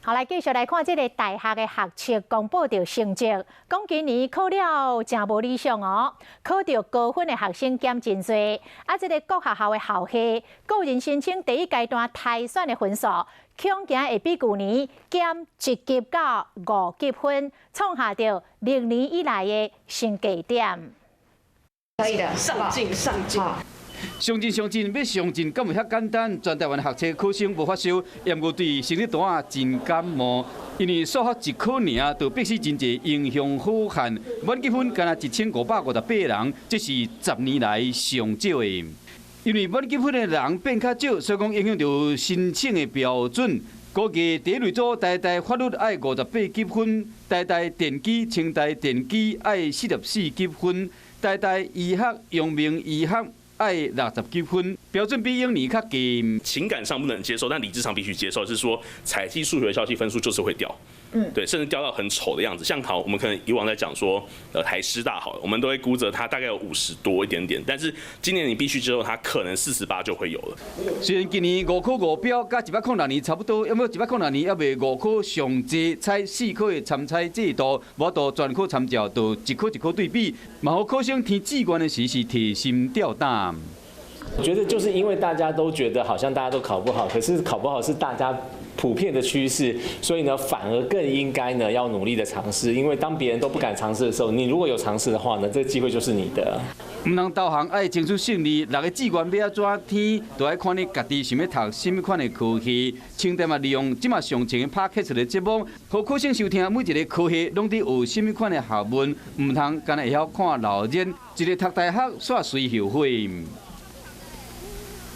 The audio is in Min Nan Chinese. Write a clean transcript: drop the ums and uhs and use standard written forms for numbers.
好，來繼續來看這个大學的學測公布著成績，講今年考了誠無理想哦，考著高分的學生減真濟。啊，這个各學校的校系個人申請第一階段篩選的分數，恐驚會比舊年減一級到五級分，創下著歷年以來的新低點。可以的，上進上進。上進上進，欲上進，敢有遐簡單？全台灣學測考生無發燒，毋過對成績單真感冒。因為數學一考爾，就逼死真濟英雄好漢，滿級分干焦1558人，這是10年來上少的。因為滿級分的人變較少，所以講影響著申請的標準。估計第一類組台大法律愛58級分，台大電機、清大電機愛44級分，台大醫學、陽明醫學愛60級分，標準比往年較低。情感上不能接受，但理智上必須接受，是說採計數學校系分數就是會掉，對，甚至掉到很醜的樣子。像好，我們可能以往在講說，台師大好，我們都會估著它大概有50多一點點，但是今年你必須接受它可能48就會有了。雖然今年五考五標，佮106年差不多，毋過106年猶未五考上濟，採四科的參採制度，無法度全科參照，就一科一科對比，嘛予考生填志願的時是提心吊膽。我覺得就是因為大家都覺得好像大家都考不好，可是考不好是大家普遍的趨勢，所以呢，反而更應該呢要努力的嘗試，因為當別人都不敢嘗試的時候，你如果有嘗試的話呢，這個機會就是你的。毋通投降，愛爭取勝利。六个志願欲按怎填，都愛看你家己想欲讀啥物款的科系。清大嘛利用這馬上前的 Podcast 的節目，予考生收聽每一个科系攏佇學啥物款的學問，毋通干焦會曉看老熱，一个讀大學煞隨後悔。